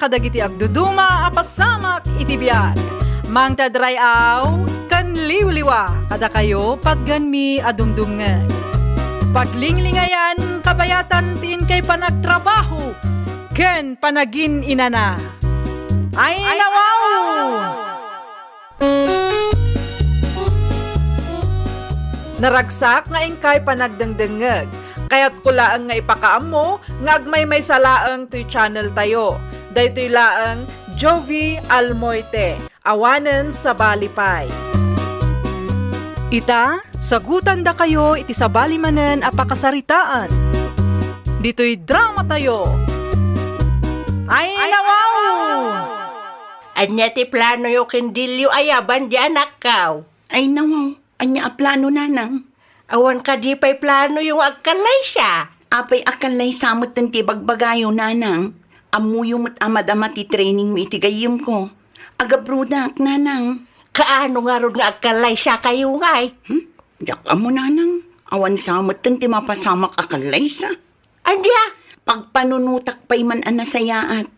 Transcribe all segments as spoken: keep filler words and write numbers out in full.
kadagiti agduduma a pasamak iti biag. Mangted ray-aw ken liwliwa kadakayo, patganmi a dumdumngeg. Paglinglingayan, kabayatan ti inkay panagtrabaho ken panagin-inana. Ay, nawaw! Naragsak nga inkay panagdengdengngeg. Kayatko laeng nga ipakaammo nga agmaymaysa laeng toy channel tayo. Daytoy laeng Jovi Almoite, awanen sabali pay. Ita, sagutandakayo iti sabali manen a pakasaritaan. Ditoy drama tayo. Ay, nawaw! Ania ti planoyo ken Delio aya, Vangie, anakko? Ay, nawaw. Ania a plano, nanang? Awan kadi pay planoyo nga agkallaysa? Apay a kallaysa metten ti bagbagayo, nanang? Ammoyo met a madama ti trainingmi iti gayyemko. Agabrodak, nanang. Kaano ngarud nga agkallaysakayo ngay? Hmm? Diak ammo, nanang. Awan sa metten ti mapasamak a kallaysa. Ania? Pagpanunotak pay man a nasayaat.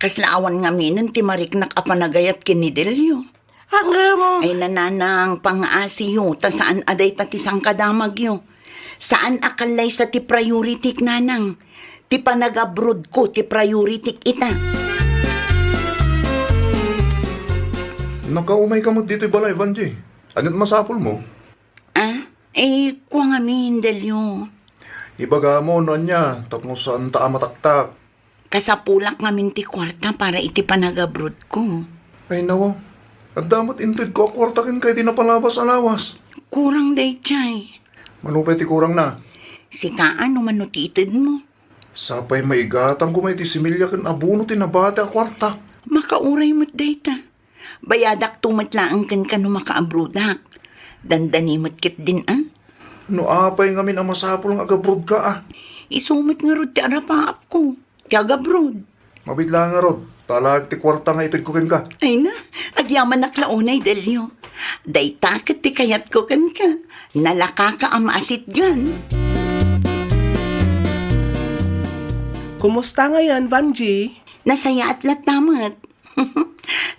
Kasla awan ngaminen ti mariknak a panagayat ken ni Delio. Ngem. Ay, nanang, pangaasiyo, ta saan a dayta ti sangkadamagyo. Saan a kallaysa ti priority-k, nanang. Ti panagabroadko ti priority-k ita. Nakaumayka met ditoy balay, Vangie. Ania ti masapulmo? Ah? Eh, kua ngamin, Delio. Ibagamo no ania, tapno saanta a mataktak. Kasapulak ngamin ti kuarta para iti panagabroadko. Ay, nawaw. Adda met intedko a kuarta kenka idi napalabas a lawas. Kurang daydiay. Mano pay ti kurangna? Sika, no mano ti itedmo? Sapay maigatangko met iti similya ken abono ti nabati a kuarta. Makauray met dayta. Bayadakto met laeng kenka no makaabroadak. Dandani met ketdin, a? No apay ngamin a masapul nga agabroadka, a? Isu met ngarud ti arapaapko, ti agabroad. Mabiit laeng ngarud, ta alaek ti kuarta nga itedko kenka. Ay na, agyamanak la unay, Delio. Dayta ket ti kayatko kenka. Nalakaka a maasitgan. Kumusta ngayon, Vangie? Nasayaat latta met.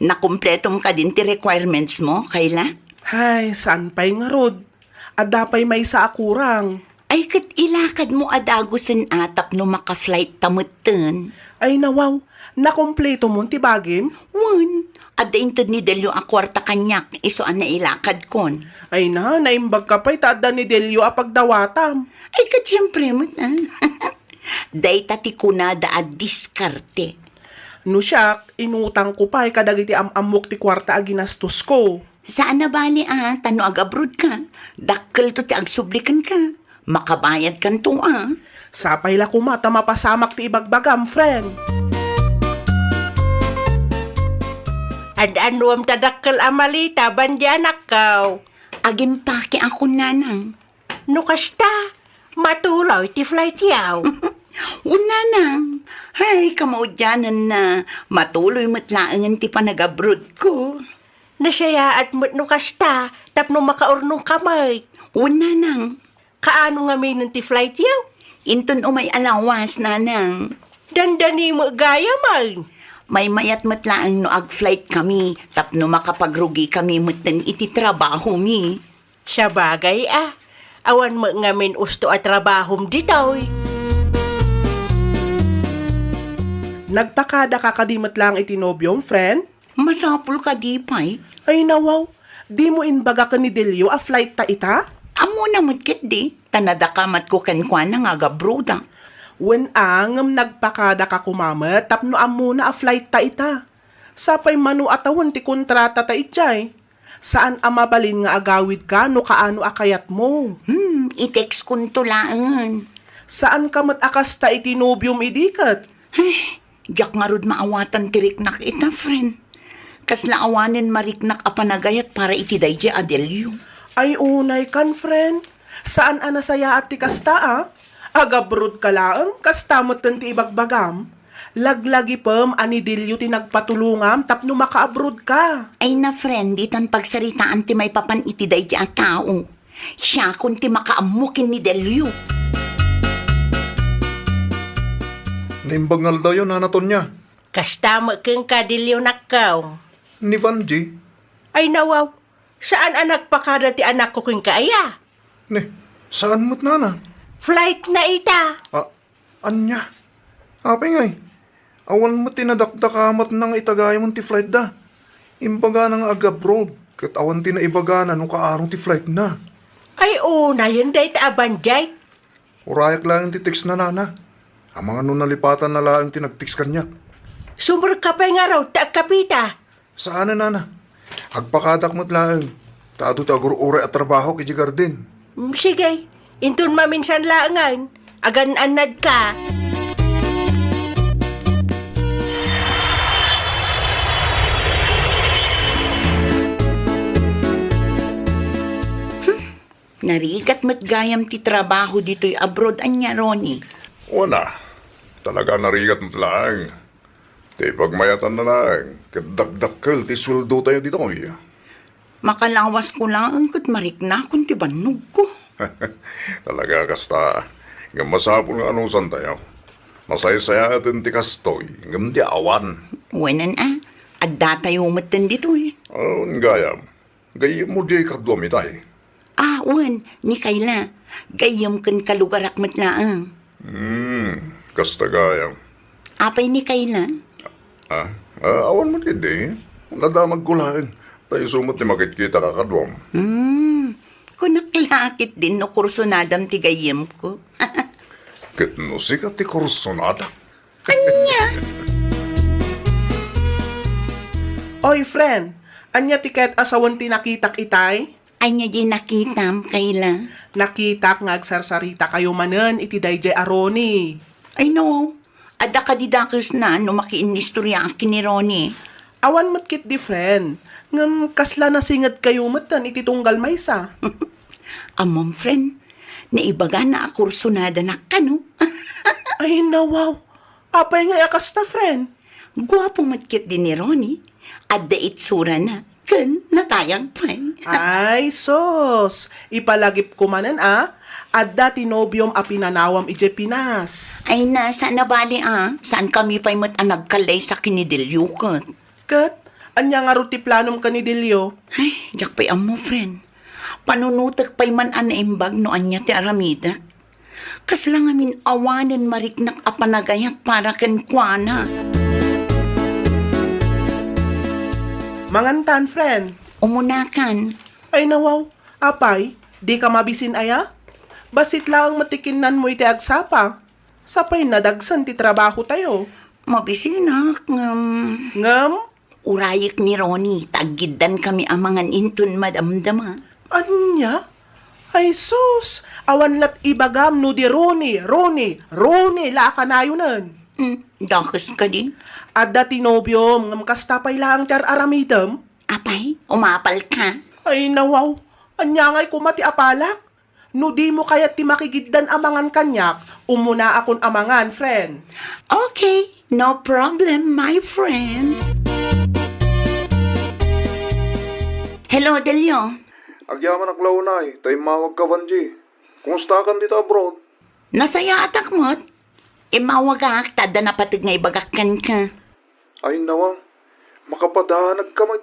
Nakumpletom kadin ti requirements mo, Kayla? Hay, saan pay ngarud? Adda pay maysa a kurang. Ay, ket ilakadmo a dagusen a tapno maka-flight ta metten. Ay, nawaw, nakumpletomon ti bagim? Wen, adda inted ni Delio a kuarta kaniak, isu a nailakadkon. Ay na, naimbagka pay ta adda ni Delio a pagdawatam. Ay, ket siempre met, a. Dayta ti kunada a diskarte. No siak, inutangko pay kadagiti am-ammok ti kuarta a ginastosko. Saan a bali a, ta no agabroadka, dakkelto ti agsubli kenka. Makabayadkanto a. Sapay la koma ta mapasamak ti ibagbagam, friend. An-annuem ta dakkel a maleta, Vangie, anakko? Agimpake a kunanang. No kasta, matuloy ti flight-yo. Wen, nanang. Hay, kamaudiananna, matuloy met laengen ti panagabroadko. Nasayaat met no kasta, tapno makaurnongka met. Wen, nanang. Kaano ngaminen ti flight-yo? Inton umay a lawas, nanang. Dandani met gayamen. Maymayat met laeng no ag-flight kami, tapno makapagrugikami metten iti trabahomi. Sabagay a, awan met ngamin usto a trabahom ditoy. Nagpakadaka kadi met laeng iti nobiom, friend? Masapul kadi pay? Ay, nawaw, dimo imbaga ken ni Delio a flight ta ita? Ammona met ketdi, ta nadakamatko kenkuana nga agabroadak. Wen a, ngem nagpakadaka koma met tapno ammona a flight ta ita. Sapay mano a tawen ti kontrata ta idiay. Saan a mabalin nga agawidka no kaano a kayatmo. Hmm, i-textkonto laengen. Saanka met a kasta iti nobiom idi ket? Ay, diak ngarud maawatan ti riknak ita, friend. Kasla awanen mariknak a panagayat para iti daydiay a Delio. Ay, unaykan, friend. Saan a nasayaat ti kasta, a? Agabroadka laeng, kasta metten ti ibagbagam. Laglagipem a ni Delio ti nagpatulongam tapno makaabroadka. Ay na, friend, ditan pagsaritaan ti maipapan iti daydiay a tao. Siakon ti makaammo ken ni Delio. Naimbag nga aldaw, Nana Tonia. Kasta met kenka, Delio, nakkaw. Ni Vanji? Ay, nawaw. Saan a nagpakada ti anakko kenka aya? Ne, saan met, nana? Flight na ita. Ah, ania? Apay ngay? Awan met ti nadakdakamatna nga itagayam ti flight da. Imbagana nga ag-abroad, ket awan ti naibagana no kaano ti flight na. Ay, unayen dayta a banjay. Urayak laeng ti text na, nana. Amangan no nalipatanna laeng ti nag-text kaniak. Sumrekka pay ngarud ta agkapita. Saan a, nana. Agpakadak met laeng. Ta adu ti agur-uray a trabahok idiay garden. Mm, sige. Inton maminsan laengen, agan-annadka. Narigat met gayam ti trabaho ditoy abroad, ania, Ronnie? Wen a, talaga narigat met laeng. Ti pagmayatanna laeng, ket dakdakkel ti sueldotayo ditoy. Makalawasko laeng ket mariknakon ti bannogko. Talaga kasta, ngem masapul nga anusantayo. Masaysayaten ti kastoy, ngem ti awan. Wen a, addatayo metten ditoy. Wen gayam. Gayyemmo diay kaduam itay? Ah, wen, ni Kayla. Gayyem ken kalugarak met laeng. Hmm, kasta gayam. Apay ni Kayla? Ah, ah, awan met ketdi. Nadamagko laeng. Ta isu met ti makitkita kakaduam. Hmm, kunak la ketdin no kursonadam ti gayyemko. Ket no sika ti kursonadak? Ania? Oy, friend, ania ti ket a sawen ti nakitak itay? Ania diay nakitam, Kayla? Nakitak nga agsarsarita kayo manen iti daydiay a Ronnie. Ay no, adda kadi dakesna no makiinnistoriaak ken ni Ronnie. Awan met ketdi, friend, ngem kasla nasinged kayo metten iti tunggal maysa. Ammom, friend, naibagana a kursonadanak kano. Ay, nawaw. Apay ngay a kasta, friend? Guapo met ketdi ni Ronnie. Adda itsurana. Ken natayag pay. Ay, sus! Ipalagipko manen a, adda ti nobiom a pinanawam idiay Pinas. Ay na, saan a bali a. Saankami pay met a nagkallaysa ken ni Delio ket. Ket, ania ngarud ti planom ken ni Delio? Ay, diak pay ammo, friend. Panunotek pay man a naimbag no ania ti aramidek. Kasla ngamin awanen mariknak a panagayat para kenkuana. Mangantan, friend. Umunakan. Ay, nawaw. Apay, dika mabisin aya? Bassit laeng met ti kinnanmo iti agsapa. Sapay nadagsen ti trabahotayo. Mabisinak, ngem. Ngem? Urayek ni Ronnie, ta aggiddankami a mangan inton madamdama. Ania? Ay sus, awan lat ibagam no di Ronnie, Ronnie, Ronnie la a kanayonen. Hmm, dakes kadi? Adda ti nobiom, ngem kasta pay laeng ti ar-aramidem? Apay, umapalka? Ay, nawaw. Ania ngay koma ti apalak? No dimo kayat ti makigiddan a mangan kaniak, umunaakon a mangan, friend. Okay, no problem, my friend. Hello, Delio. Agyamanak la unay, ta immawagka, Vanji. Kumustakan dita abroad? Nasayaatak met. Immawagak, ta adda napateg nga ibagak kenka. Ay, nawa, makapadanagka met.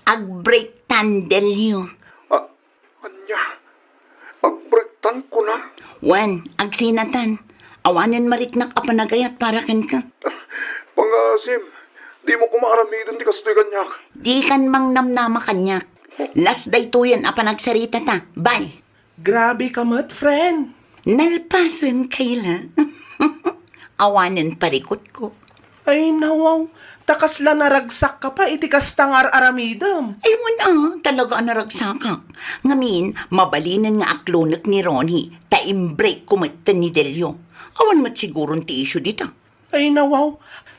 Agbreaktan, Delio. A-, ania? Agbreaktan kuna? Wen, agsinatan. Awanen mariknak a panagayat para kenka. Pangasim, dimo koma aramiden ti kastoy kaniak. Dikan mangnamnama kaniak. Last daytoyen a panagsaritata. Bye. Grabe ka met, friend. Nalpasen, Kayla. Awanen parikutko. Ay, nawaw. Ta kasla naragsak ka pa iti kasta nga ar-aramidem. Ay, wen a, talaga a naragsakak. Ngamin, mabalinen nga aklonek ni Ronnie, ta imbreak ko metten ni Delio. Awan met siguron ti issue dita. Ay, nawaw.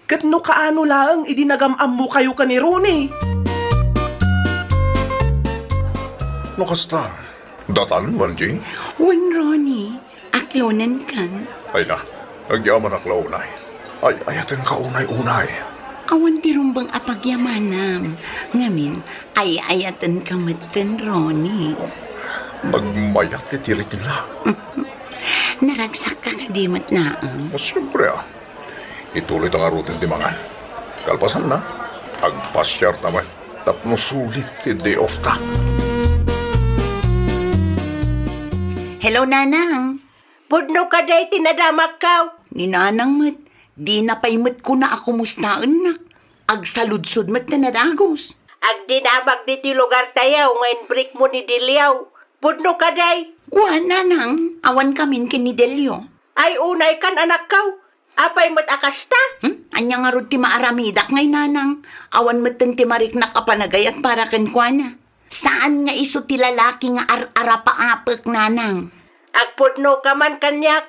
Ket no kaano laeng idi nagam-ammokayo ken ni Ronnie? No kasta, datan, Vanji? Wen, Ronnie. Aklonenkan. Ay na, agyamanak la unay. Ay, ayatenka unay-unay. Awan ti rumbeng a pagyamanam. Ngamin, ay ayatenka metten, Ronnie. Nagmayat ti tiritna. Naragsakka kadi met laeng? O, siyempre, ah. Ituloy ta ngaruden ti mangan. Kalpasanna, agpasiarta met tapno sulit ti day off ta. Hello, Nanang. Pudno kadi ti nadamakkaw? Ni Nanang met, dina pay met kuna a kumustaennak. Agsaludsod met ti nadagus. Agdinamag ditoy lugartayo nga inbreak mo ni Delio. Pudno kadi? Wen, Nanang, awan kamin ken ni Delio. Ay, unay kan, anakkaw. Apay met a kasta? Hmm? Ania ngarud ti maaramidak ngay, Nanang? Awan metten ti mariknak a panagayat para kenkuana. Saan nga isu ti lalaki nga ar-arapaapek, Nanang. Agpudno ka man kaniak.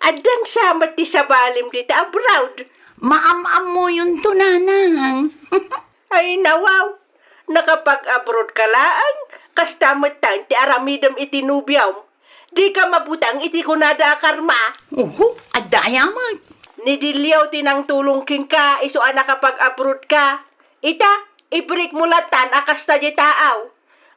Addan sa met ti sabalim dita abroad. Maam-ammoyonto, Nanang. Ay, nawaw. Nakapag-abroad ka laeng, kasta metten ti aramidem iti nobiom. Dika mabutang iti kunada a karma. Oho, adda aya met. Ni Delio ti nangtulong kenka isu a nakapag-abroad ka. Ita, ibreak mo latan a kasta diay taaw.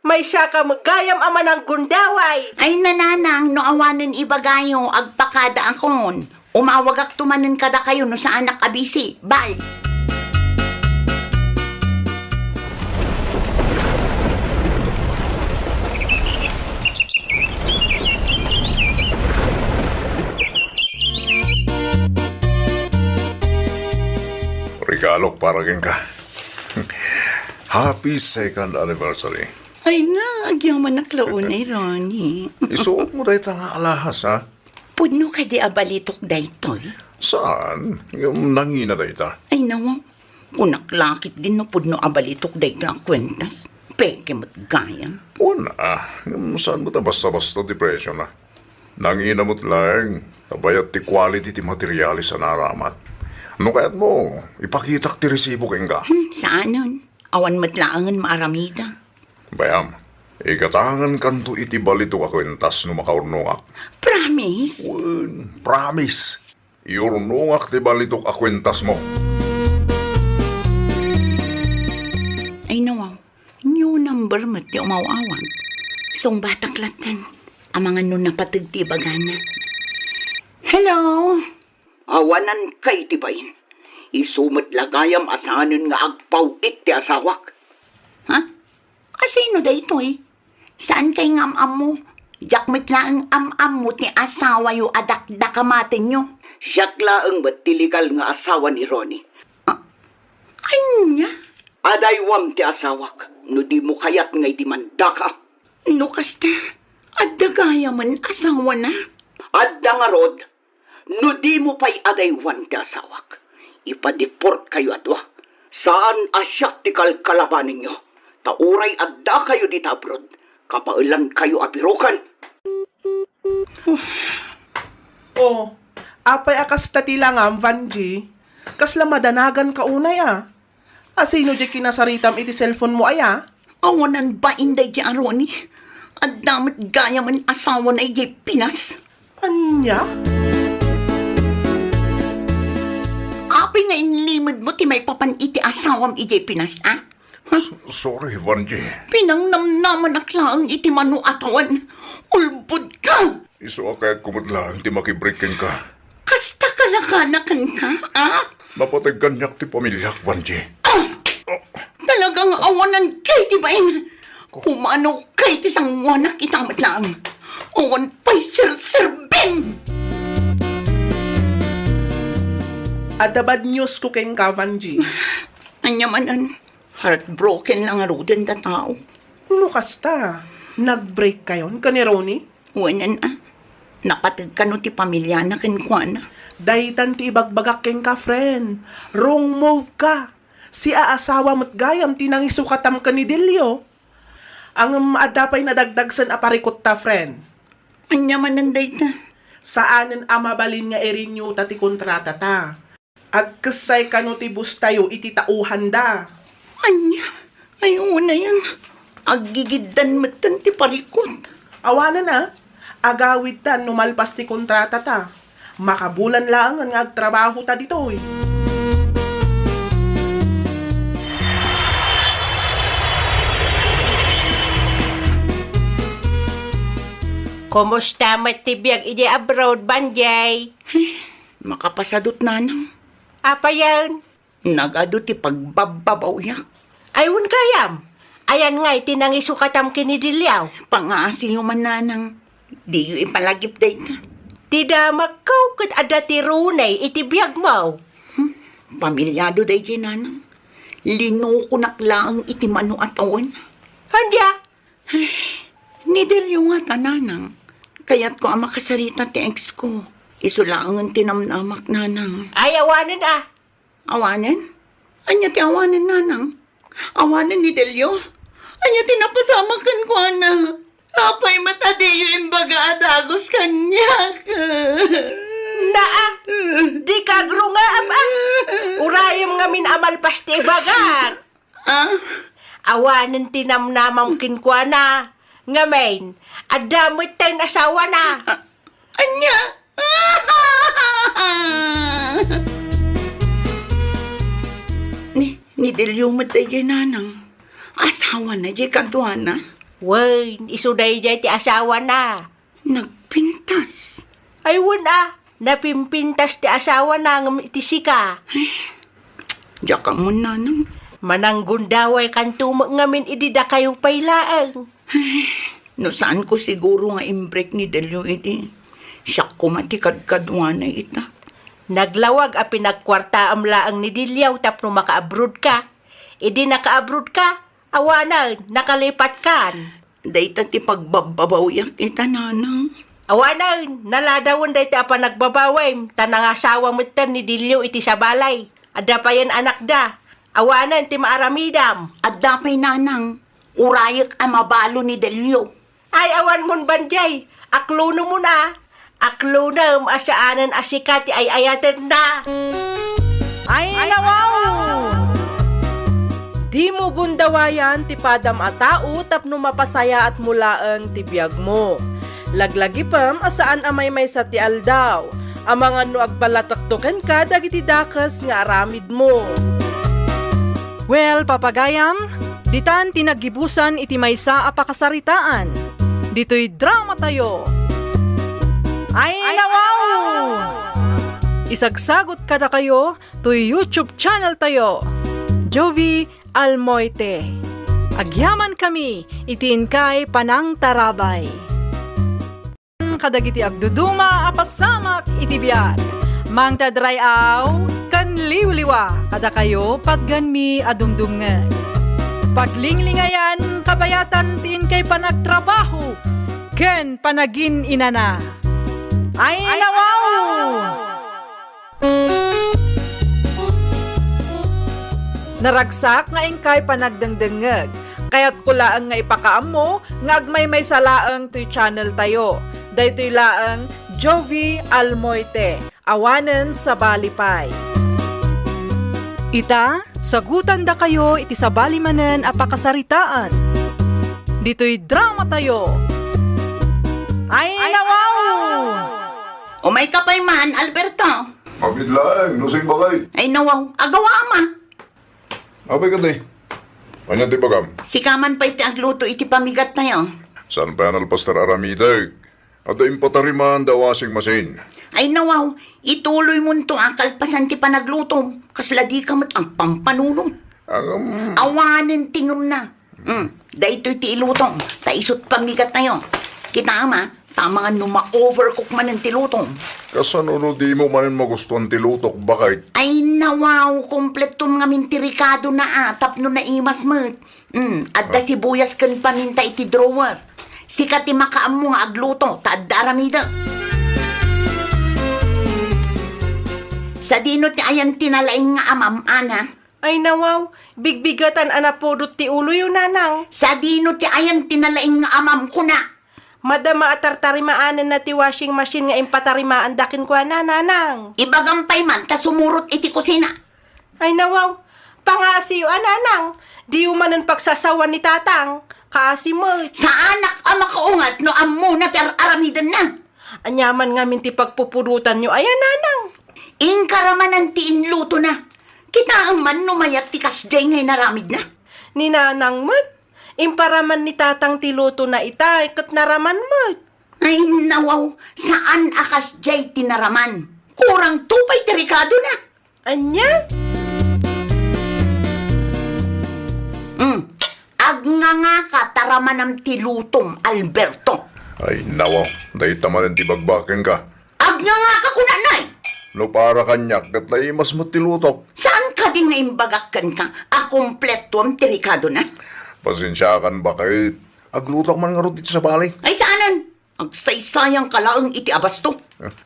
Maysa ka met gayam a mananggundaway. Ay, Nanang, no awanen ibagayo, agpakadaakon. Umawagakto manen kadakayo no saanak a busy. Bye! Regalok para kenka. Happy second anniversary. Ay na, agyamanak la unay, Ronnie. Isuot mo dayta nga alahas, ha? Pudno kadi a balitok daytoy? Saan? Ngem nangina dayta. Ay, nawaw. Kunak la ketdin no pudno a balitok daytoy a kuentas. Peke met gayam. Wen a, ngem saan met a basta-basta ti presiona. Nangina met laeng, ta bayat ti quality ti materialis a naaramat. No kayatmo, ipakitak ti resibo kenka. Hmm, saanen? Awan met laengen maaramida. Bayam, igatangankanto iti balitok a kuentas no makaurnongak. Promise? Wen, promise. Iurnongak ti balitok a kuentasmo. Ay, nawaw. New number met ti umaw-awag. Sungbatak latten. Amangan no napateg ti ibagana. Hello? Awanan kay ti bain. Isu met la gayam a saanen nga agpaw-it ti asawak. Ha? Asino daytoy? Saan kay nga am-ammo? Diak met laeng am-ammo ti asawayo a dakdakamatenyo. Siak laeng met ti legal nga asawa ni Ronnie. Ah, ania? Adaywam ti asawak no dimo kayat nga idimandaka. No kasta, adda gayamen asawana? Adda ngarud. No dimo pay adaywan ti asawak, ipa-deportkayo a dua. Saan a siak ti kalkalabanenyo, ta uray addakayo dita abroad, kabaelankayo a biroken. Oh, apay a kasta ti langam, Vanjie? Kasla madanaganka unay a. Asino diay kinasaritam iti cellphone mo aya? Awanan bain daydiay a Ronnie. Adda met gayamen asawana idiay Pinas. Ania? Apay nga inlimedmo ti maipapan iti asawam idiay Pinas, a? Ha? S-, sorry, Vanjie. Pinangnamnamanak laeng iti mano a tawen. Ulbodka! Isu a kayatko met laeng ti makibreak kenka. Kasta kalakana kenka, a? Napateg kaniak ti pamiliak, Vanjie. Ah! Talaga nga awanan kay ti bain. Kumano kay ti sanguanak ita met laeng. Awan pay serserbim! Adda bad news ko kenka, Vanjie. Ania manen, heartbroken la ngaruden ta tao. No kasta, nag-break kayon ken ni Ronnie? Wen a, napateg kano ti pamiliana kenkuana. Daytan ti ibagbagak kenka, friend. Wrong move ka. Siaasawa met gayam ti nangisukatam ken ni Delio. Ngem adda pay nadagdagsen a parikutta, friend. Ania manen dayta? Saanen a mabalin nga i-renew ta ti kontratata. Agkessay kano ti boss tayo iti tauhanda. Ania? Ay, unayen. Aggigiddan metten ti parikut. Awanen a, agawidtan no malpas ti kontratata. Makabulan laengen nga agtrabahota ditoy. Kumusta met ti biag idiay abroad, Vanjie? Makapasadut, nanang. Apayen? Nagadu ti pagbabbabawiak. Ay, wen gayam. Ayan ngay ti nangisukatam ken ni Deliaw. Pangngasiyo man, nanang. Diyo ipalagip dayta. Ti damakko ket adda ti runay iti biagmo. Hmm, pamilyado daydiay, nanang. Linukonak laeng iti mano a tawen. Ania? Ni Delio ngata, nanang. Kayatko a makasarita ti ex ko. Isu laengen ti namnamak, nanang. Ay, awanen a. Awanen? Ania ti awanen, nanang? Awanen ni Delio? Ania ti napasamak kenkuana? Apay met a diyo imbaga a dagus kaniak? Naa, dika agrungaam a. Urayem ngamin a malpas ti ibagak. Ah? Awanen ti namnamam kenkuana. Ngamin, adda metten asawana. Ah, ania? Ni, ni Delio met daydiay, nanang. Asawana diay kaduana? Wen, isu daydiay ti asawana. Nagpintas? Ay, wen a, napimpintas ti asawana ngem iti sika. Diak ammon, nanang. Mananggundawaykanto met ngamin idi dakayo pay laeng. No saanko siguro nga imbreak ni Delio idi, siak koma ti kadkaduana ita. Naglawag a pinagkuartaam laeng ni Deliaw tapno makaabroad ka. Idi nakaabroad ka, awanen, nakalipat kan. Dayta ti pagbabbabawiak ita, nanang. Awanen, naladawen dayta a panagbabawim, ta nangasawa metten ni Delio iti sabalay. Adda payen anakda. Awanen ti maaramidam. Adda pay, nanang. Urayek a mabalo ni Delio. Ay, awan mon bandiay. Aklonomon a. Aklonem a saanen a sika ti ay-ayatenna. Ay, nawaw! Dimo gundawayan ti padam a tao tapno mapasayaatmo laeng ti biagmo. Laglagipem a saan a maymaysa ti aldaw. Amangan no agpalatekto kenka dagiti dakes nga aramidmo. Well, papagayam, ditan ti naggibusan iti maysa a pakasaritaan. Ditoy dramatayo. Ay, nawaw! Isagsagot kadakayo toy YouTube channel tayo, Jovie Almoite. Agyamankami iti inkay panangtarabay. Kadagiti agduduma a pasamak iti biag, mangted ray-aw ken liwliwa kadakayo patgenmi a dumdumngeg. Paglinglingayan kabayatan ti inkay panagtrabaho ken panagin-inana. Ay, nawaw! Naragsak nga inkay panagdengdengngeg. Kayatko laeng nga ipakaammo nga agmaymaysa laeng toy channel tayo. Daytoy laeng Jovie Almoite, awanen sabali pay. Ita, sagutandakayo iti sabali manen a pakasaritaan. Ditoy dramatayo. Ay, nawaw! Umayka pay man, Alberto. Apid laeng, no sing bakay. Ay, nawaw. Agawa, ama. Apay kadi? Ania ti bagam? Sika man pay ti agluto iti pamigat tayo. Saan pay a nalpas ti aramidek? Adda impatariman da washing machine. Ay, nawaw. Ituloy monto a kalpasan ti panaglutom. Kasla dika met agpampanunot. Agam. Awanen ti ngemna. Hmm, daytoy ti ilutom, ta isut' pamigat tayo. Kitaem a, ta amangan no ma-overcook manen ti lutom. Kasano no dimo manen magustuan ti lutok, baket? Ay, nawaw, kompleton ngamin ti rekadona a, tapno naimas met. Hmm, adda sibuyas ken paminta iti drawer. Sika ti makaammo nga agluto, ta adda aramidek. Sadino ti ayan ti nalaing nga amam, Ana? Ay, nawaw, bigbigatan a napudot ti uloyo, nanang. Sadino ti ayan ti nalaing nga amam, kuna? Madama a tartarimaanenna ti washing machine nga impatarimaanda kenkuana, nanang. Ibagam pay man ta sumurot iti kusina. Ay, nawaw, pangasiyo a, nanang. Diyo manen pagsasawan ni tatang. Kaasi met. Saanak a makaungat no ammona ti ar-aramidenna. Ania man ngamin ti pagpupudotanyo aya, nanang? Inkaramanan ti inlutona. Kitaem man no mayat ti kasdiay nga inaramidna. Ni nanang met, imparaman ni tatang ti lutona ita, ket naraman met. Ay, nawaw, saan a kasdiay ti naraman. Kurang to pay ti rekadona. Ania? Hmm. Agngangaka ta ramanam ti lutom, Alberto. Ay, nawaw. Dayta manen ti bagbakenka. Agngangaka kunanay! No para kaniak, ket naimas met ti lutok. Saan kadi nga imbagak kenka a kumpletuam ti rekadona? Pasensiakan, baket. Aglutok man ngarud iti sabali. Ay, saanen? Agsaysayangka laeng iti abasto.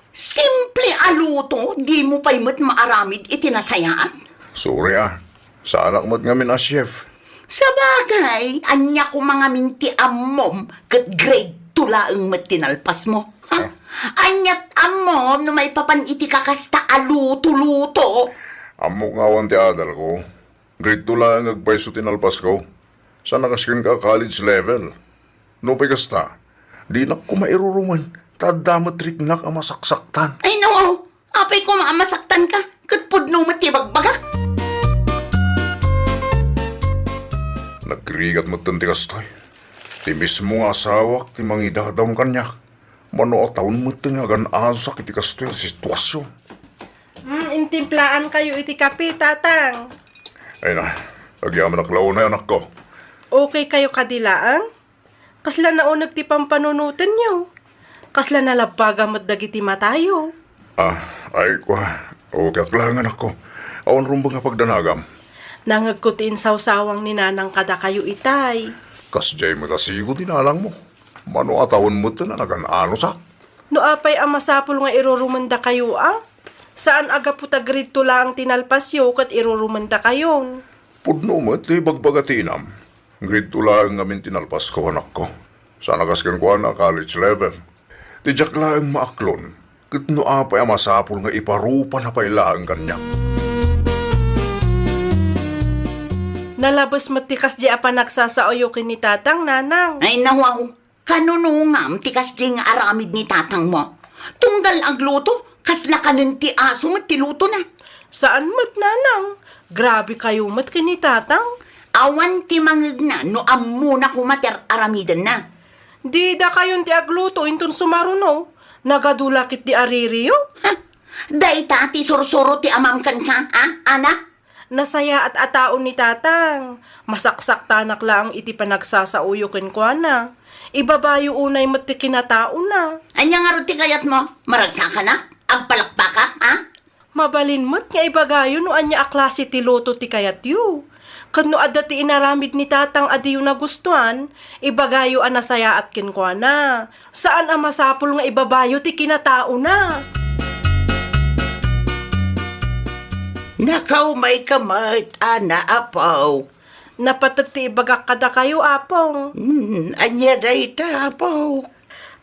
Simple a luto, dimo pay met maaramid iti nasayaat. Sorry, ah. Saanak met ngamin a chef. Sabagay, ania koma ngamin ti ammom ket grade two laeng met ti nalpasmo, ha? Ah. Aniat ammom no maipapan iti kakasta a luto-luto? Ammok nga awan ti adalko. Grade two laeng agpayso ti nalpasko. Saan a kas kenka a college level. Nupay kasta, dinak koma irurumen, ta adda met riknak a masaksaktan. Ay, nawaw! Apay koma a masaktanka, ket pudno met ti bagbagak. Nagrigat metten ti kastoy. Ti mismo nga asawak ti mangidadaon kaniak. Mano a taon metten nga agan-anosak iti kastoy a situasion. Hmm, intimplaankayo iti kape, Tatang. Ay na, agyamanak la unay, anakko. Okay kayo kadi laeng? Kasla nauneg ti pampanunotenyo? Kasla nalabbaga met dagiti matayo? Ah, ay, kua, okay ak laeng, anakko. Awan rumbeng a pagdanagam. Nangegko ti insawsawang ni Nanang kadakayo itay. Kasdiay met a sigo ti nanangmo. Mano a taon met a nagan-anosak. No apay a masapul nga irurumendakayo a? Saan a gapu ta grade two laeng ti nalpasyo ket irurumendakayon? Pudno met ti ibagbaga ti inam. Grade two laeng ngamin ti nalpasko, anakko. Saan a kas kenkuana, college level. Ti diak laeng maaklon, ket no apay a masapul nga iparupana pay laeng kaniak. Nalabes met ti kasdi a panagsasaoyo ken ni Tatang, Nanang. Ay, nawaw. Kanunongam ti kasdi nga aramid ni tatangmo. Tunggal agluto, kasla kanen ti aso met ti lutona. Saan met, Nanang. Grabe kayo met ken ni Tatang. Awan ti mangegna no ammona koma ti ar-aramidenna. Di dakayon ti agluto inton sumaruno. Nagadu la ket ti aririyo. Ha? Dayta ti sursuro ti amam kenka, a, anak? Nasayaat a tao ni Tatang. Masaksaktanak laeng iti panagsasaoyo kenkuana. Ibabayo unay met ti kinataona. Ania ngarud ti kayatmo? Maragsakanak? Agpalakpakak, a? Mabalin met nga ibagayo no ania a klase ti luto ti kayatyo. Ket no adda ti inaramid ni Tatang a diyo nagustuan, ibagayo a nasayaat kenkuana. Saan a masapul nga ibabayo ti kinataona. Nakaumayka met, ana, Apo. Napatek ti ibagak kadakayo, Apong. Hmm, ania dayta, Apo?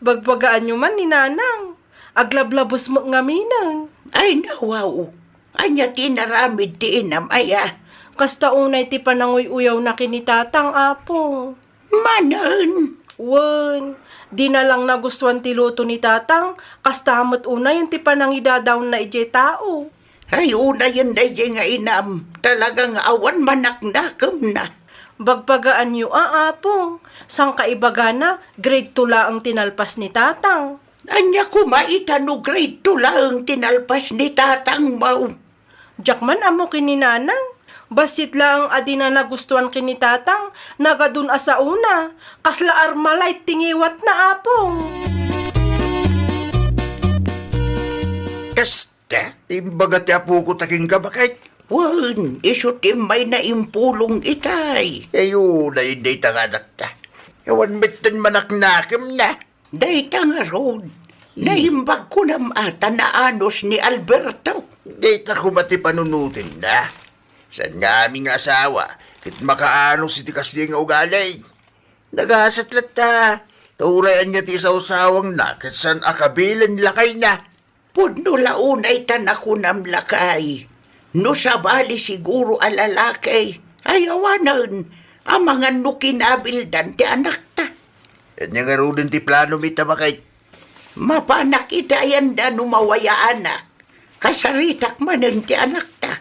Bagbagaanyo man ni Nanang. Aglablabes met ngaminen. Ay, nawaw. Ania ti inaramid ti inam aya? Kasta unay ti pananguy-uyawna ken ni Tatang, Apong. Manen? Wen, di na lang nagustuan ti luto ni Tatang, kasta met unayen ti panangidadaonna idiay tao. Ay, unayen daydiay nga inam, talaga nga awan manaknakemna. Bagbagaanyo a, Apong, sangkaibagana, grade two laeng ti nalpas ni Tatang. Ania koma ita no grade two laeng ti nalpas ni Tatangmo? Diak man ammo ken ni Nanang. Bassit laeng a di na nagustuan ken ni Tatang, nagadun a saona. Kasla Armalite ti ngiwatna, Apong. Kasta, imbaga ti apoko ta kenka, baket. Wen, isu ti immayna impulong itay. Ayo, daydiay ta nga adakta. Awan metten manaknakemna. Dayta ngarud, hmm, naimbag kunam a ta naanus ni Alberto. Dayta koma ti panunotenna. Saan nga amin nga asawa ket makaanus iti kasdiay nga ugali? Nagasat latta, ta uray ania ti isawsawangna ket saan a kabilen lakayna. Pudno la unay ta nakunam lakay, no sabali siguro a lalaki, ay awanen, amangan no kinabildan ti anakta. Ania ngaruden ti plano mi ta, baket? Mapanak iti ayanda no mawayaanak. Kasaritak manen ti anakta.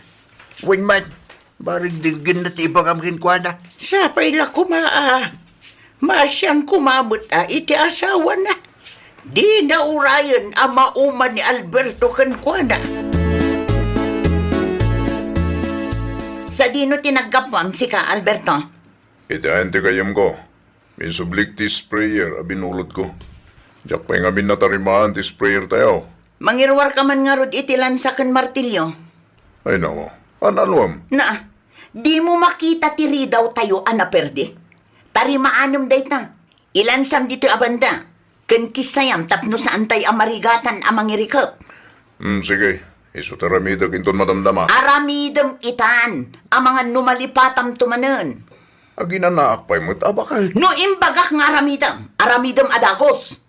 Wen man, barigdinggenna ti ibagam kenkuana. Sapay la koma a. Maasian koma met a iti asawana. Dina urayen a mauma ni Alberto kenkuana. Sadino ti naggapuam sika, Alberto? Iti ayan ti gayyemko, insublik ti sprayer a binulodko. Diak pay ngamin natarimaan ti sprayer tayo. Mangiruarka man ngarud iti lansa ken martilyo. Ay, nako. An-anuem? Na, dimo makita ti ridaw tayo a naperdi? Tarimaanem dayta. Ilansam ditoy a banda. Ken kissayam tapno saantay a marigatan a mangirikep. Hmm, sige. Isu ti aramidek inton madamdama. Aramidem itan, amangan no malipatamto manen. Aginanaak pay met a bakay. No imbagak nga aramidem, aramidem a dagus.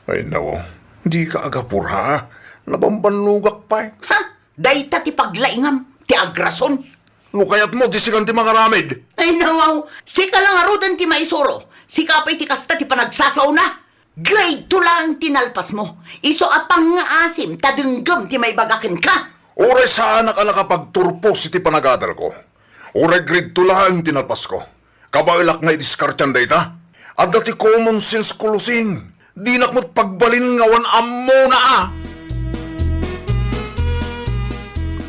Ay, nako. Dika agapura. Nabambannogak pay. Ha? Dayta ti paglaingam, ti agrason. No kayatmo, di sikan ti mangaramid. Ay, nawaw. Sika la ngaruden ti maisuro. Sika pay ti kasta ti panagsasaona. Grade two laeng ti nalpasmo. Isu a pangngaasim ta denggem ti maibaga kenka. Uray saanak a nakapagturpos iti panagadalko. Uray grade two laeng ti nalpasko. Kabaelak nga idiskartian dayta. Adda ti common sense ko, Lusing. Dinak met pagbalin nga awan ammona a.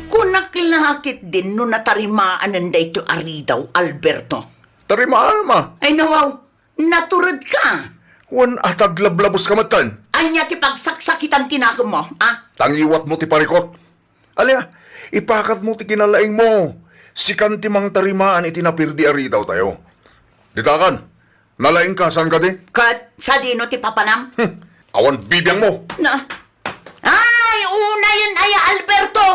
Kunak la ketdin no natarimaanen daytoy a ridaw, Alberto. Tarimaanam a. Ay, nawaw. Naturedka. Wen a taglablabes ka metten. Ania ti pagsaksakitan ti nakemmo, a? Tangiwatmo ti parikot. Alia, ipakatmo ti kinalaingmo. Sikan ti mangtarimaan iti naperdi a ridaw tayo. Ditakan, nalaingka, saan kadi? Ket sadino ti papanam? Hmm, awan bibiangmo. Na, Ay, unayen aya, Alberto!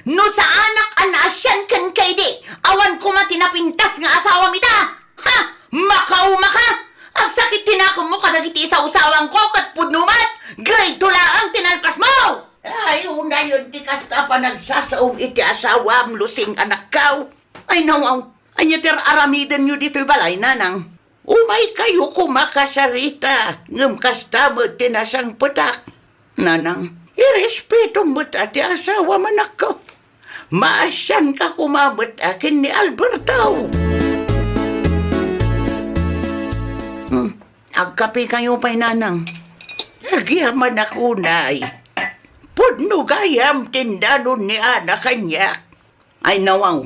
No saanak a naasian kenka idi, awan koma ti napintas nga asawam ita! Ha? Makaumaka! Agsakit ti nakemmo kadagiti isawsawangko ket pudno met! Grade two laeng ti nalpasmo! Ay, unayen ti kasta a panagsasaom iti asawam, Lusing, anakko. Ay, nawaw, ania ti ar-aramidenyo ditoy balay, nanang? Umaykayo koma kasarita, ngem kasta met ti nasangpetak. Nanang, irespetom met a ti asawam, anakko. Maasianka koma met a ken ni Alberto. Hmm, agkapekayo pay, nanang. Agyamanak unay. Pudno gayam ti indanon ni Ana kaniak. Ay, nawaw,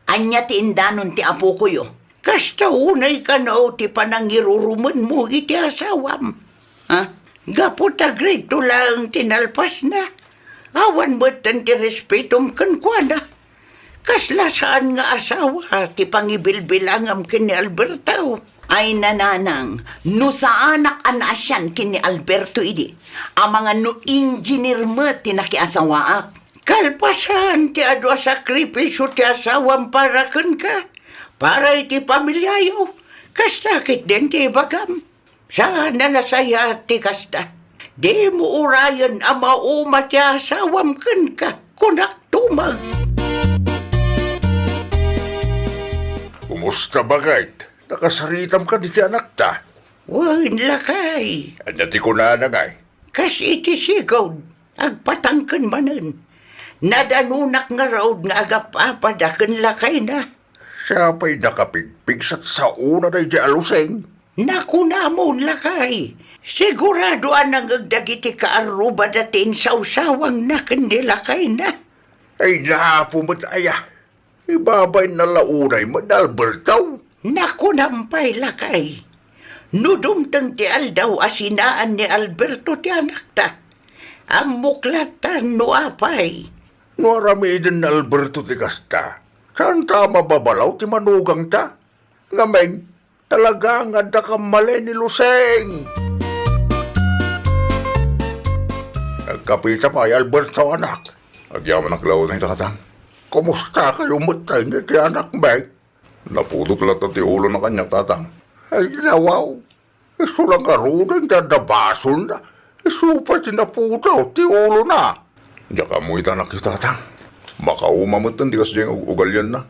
ania ti indanon ti apokoyo? Kasta unay kano ti panangirurumenmo iti asawam. Ha? Gapu ta grade two laeng ti nalpasna, awan metten ti respetom kenkuana. Kasla saan nga asawa ti pangibilbilangam ken ni Alberto. Ay, nanang, no saanak a naasian ken ni Alberto idi, amangan no engineer met ti nakiasawaak. Kalpasan ti adu a sakripisio ti asawam para kenka, para iti pamiliayo, kasta ketdin ti ibagam. Saan a nasayaat ti kasta. Dimo urayen a mauma ti asawam kenka, kunak tumeng. Kumusta, baket? Nakasaritam kadi ti anakta? Wen, lakay. Ania ti kunana ngay? Kas iti sigud, agpatangken manen. Nadanonak ngarud nga agap-apada ken lakayna. Siak pay nakapigpig, satsaona daydiay a Lusing. Nakunamon, lakay. Sigurado a nangngeg dagiti kaarrubada ti insawsawangna ken ni lakayna. Ay, napo met aya. Ibabainna la unay met ni Alberto. Nakunam pay, lakay. No dumteng ti aldaw a sinaan ni Alberto ti anakta, ammok latta no apay. No aramiden ni Alberto ti kasta, saanta a mababalaw ti manugangta. Ngamin, talaga nga adda kammali ni Lusing. Nagkapita pay, Alberto, anak. Agyamanak la unay, tatang. Kumusta kayo met tay ni ti anak, Mek? Napudot latta ti ulona kaniak, tatang. Ay, nawaw. Isu la ngaruden ti adda basolna. Isu pay ti napudot ti ulona. Diak ammo ita, anak, tatang. Makauma metten ti kasdiay nga ug-, ugalianna.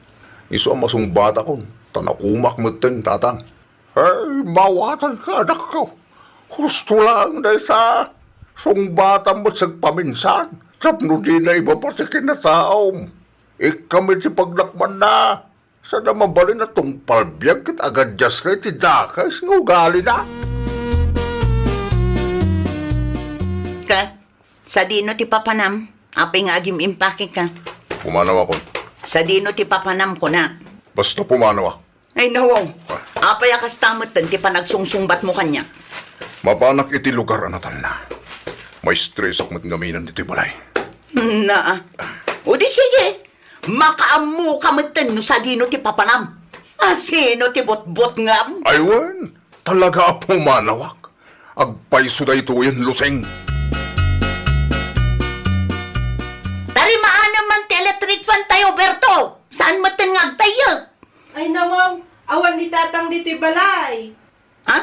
Isu a masungbatakon, ta naumak metten, tatang. Ay, mawatanka, anakko. Husto laeng dayta. Sungbatam met sagpaminsan tapno dina ibaba ti kinataom. Ikkam iti paglakmanna. Sada mabalin a tungpal biag ket agadiaska iti dakes nga ugalina. Ka, sadino ti papanam? Apay nga agim-impakeka? Pumanawakon. Sadino ti papanam, kuna? Basta pumanawak. Ay, nawaw. Ah. Apay a kasta metten ti panagsungsungbatmo kaniak? Mapanak iti lugar a natalna. Maistresak met ngaminen ditoy balay. Naa. O di sige, makaammoka metten no sadino ti papanam. A sino ti butbutngam? Ay wen, talaga a pumanawak. Agpayso daytoyen, Lusing. Tarimaanem man ti electric fan tayo, Berto. Saan metten nga agtayyek? Ay, nawaw, awan ni Tatang ditoy balay. Ha?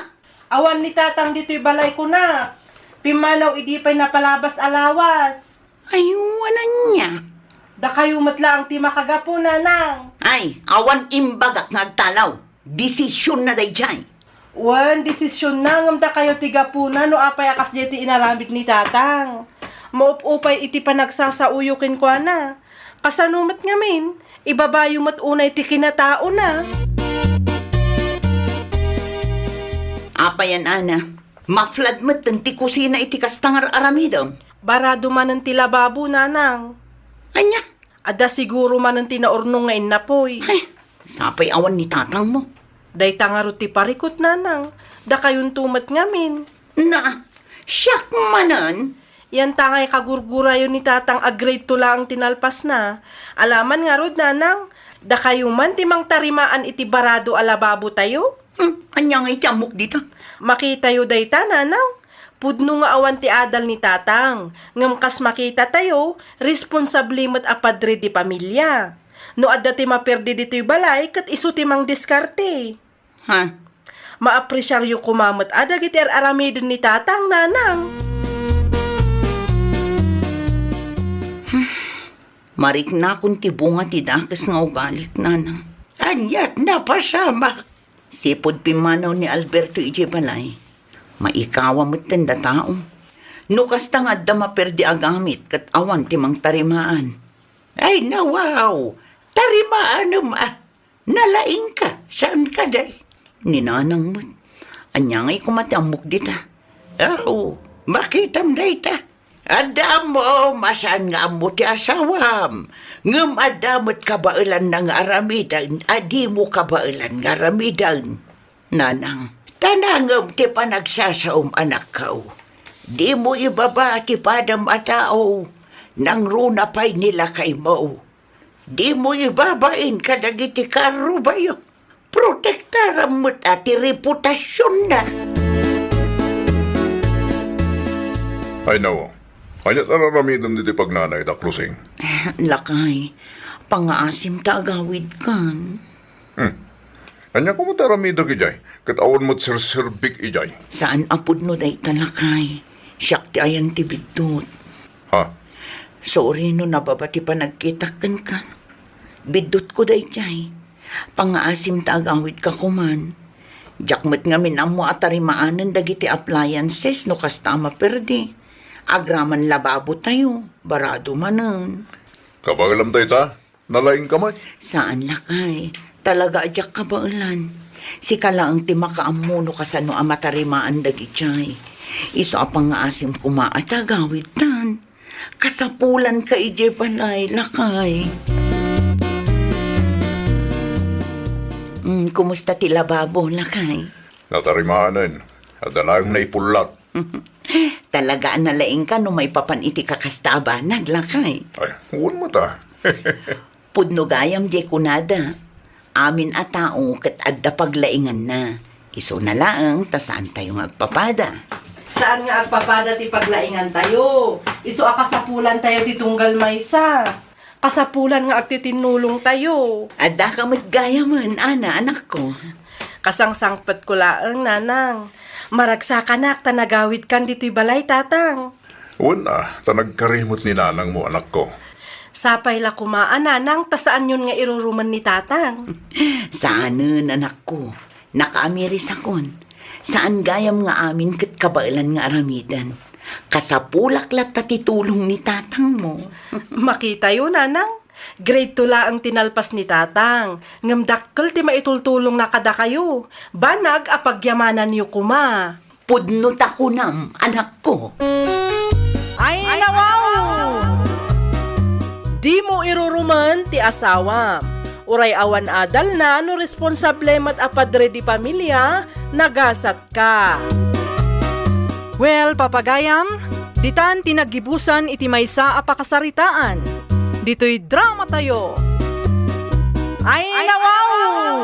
Awan ni Tatang ditoy balay, kunak. Pimmanaw idi pay napalabas a lawas. Ay, wen ania? Dakayo met laeng ti makagapu, Nanang. Ay, awan imbagak nga agtalaw. Desisionna daydiay. Wen, desisionna, ngem dakayo ti gapuna no apay a kasdiay ti inaramid ni Tatang. Maup-upay iti panagsasaoyo kenkuana. Kasano met ngamin, ibabayo met unay ti kinataona. Apay a, Ana, maflad metten ti kusina iti kasta nga ar-aramidem? Barado manen ti lababo, Nanang. Ania? Adda siguro manen ti naurnong nga innapoy. Ay, sapay awan ni Tatangmo. Dayta ngarud ti parikut, Nanang. Dakayonto met ngamin. Na, siak manen. Yanta ngay kagurgurayo ni Tatang a grade two laeng ti nalpasna. Alaman ngarud, Nanang, dakayo man ti mangtarimaan iti barado a lababotayo? Hmm, ania ngay ti ammok dita? Makitayo dayta, Nanang. Pudno nga awan ti adal ni Tatang, ngem kas makitatayo, responsable met a padre di pamilia. No adda ti maperdi ditoy balay, ket isu ti mangdiskarte. Ha? Maapresiaryo koma met a dagiti ar-aramiden ni Tatang, Nanang. Mariknakon ti bunga ti dakes nga ugalik, Nanang. Aniat napasamak? Sipud pimmanaw ni Alberto idiay balay, maikawa metten da tao. No kasta nga adda maperdi a gamit ket awan ti mangtarimaan. Ay, nawaw! Tarimaanem a! Nalaingka, saan kadi? Ni Nanang met. Ania ngay koma ti ammok dita? Aw, makitam dayta. Adda ammo, masaan nga ammo ti asawam. Ngem adda met kabaelanna nga aramiden a dimo kabaelan nga aramiden. Nanang, ta nangem ti panagsasaom, anakko. Dimo ibaba ti padam a tao, nangruna pay ni lakaymo. Dimo ibabain kadagiti karrubayo. Protektaram met a ti reputasionna. Ay, nawaw. Ania ti ar-aramidem ditoy pagnanay, Daklusing? Lakay, pangngaasim ta agawidkan. Hmm. Ania koma ti aramidek idiay? Ket awan met serserbik idiay. Saan a pudno dayta, lakay. Siak ti ayan ti biddut. Ha? Sorry no nababa ti panagkitak kenka. Biddutko daydiay. Pangngaasim ta agawidka koman. Diak met ngamin ammo a tarimaanen dagiti appliances no kasta a maperdi. Agraman lababotayo, barado manen. Kabaelam dayta? Nalaingka met? Saan, lakay. Talaga a diak kabaelan. Sika laeng ti makaammo no kasano a matarimaan dagidiay. Isu a pangngaasim koma a ti agawidtan. Kasapulanka idiay balay, lakay. Mm, kumusta ti lababo, lakay? Natarimaanen. Adda laeng naipullat. Talaga a nalaingka no maipapan iti kakasta a banag, lakay. Ay, wen met a. Pudno gayam diay kunada. Amin a tao ket adda paglainganna. Isuna laeng ta saantayo nga agpapada. Saan nga agpapada ti paglaingantayo. Isu a kasapulantayo ti tunggal maysa. Kasapulan nga agtitinnulongtayo. Addaka met gayamen, Ana, anakko. Kasangsangpetko laeng, Nanang. Maragsakanak ta nagawidkan ditoy balay, Tatang. Wen a, ta nagkari met ni Nanangmo, anakko. Sapay la koma a, Nanang, ta saanyon nga irurumen ni Tatang. Saanen, anakko. Nakaamirisakon. Saan gayam nga amin ket kabaelan nga aramiden. Kasapulak latta ti tulong ni Tatangmo. Makitayo, Nanang. Grade two laeng ti nalpas ni Tatang, ngem dakkel ti maitultulongna kadakayo. Banag a pagyamananyo koma. Pudno ta kunam, anakko. Ay, nawaw! Dimo irurumen ti asawam. Uray awan adalna no responsable met a padre di pamilia, nagasatka. Well, papagayam, ditan ti naggibusan iti maysa a pakasaritaan. Ditoy dramatayo. Ay, nawaw!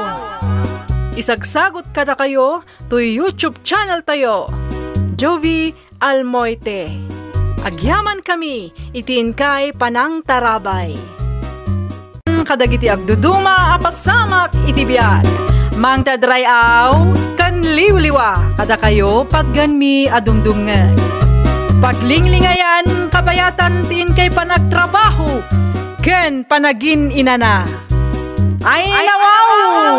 Isagsagot kadakayo toy YouTube channel tayo, Jovie Almoite. Agyamankami iti inkay panangtarabay. Kadagiti agduduma a pasamak iti biag, Mangted Ray-aw ken Liwliwa, kadakayo patgenmi a dumdumngeg. Paglinglingayam, kabayatan ti inkay panagtrabaho ken panagin-inana. Ay, nawaw!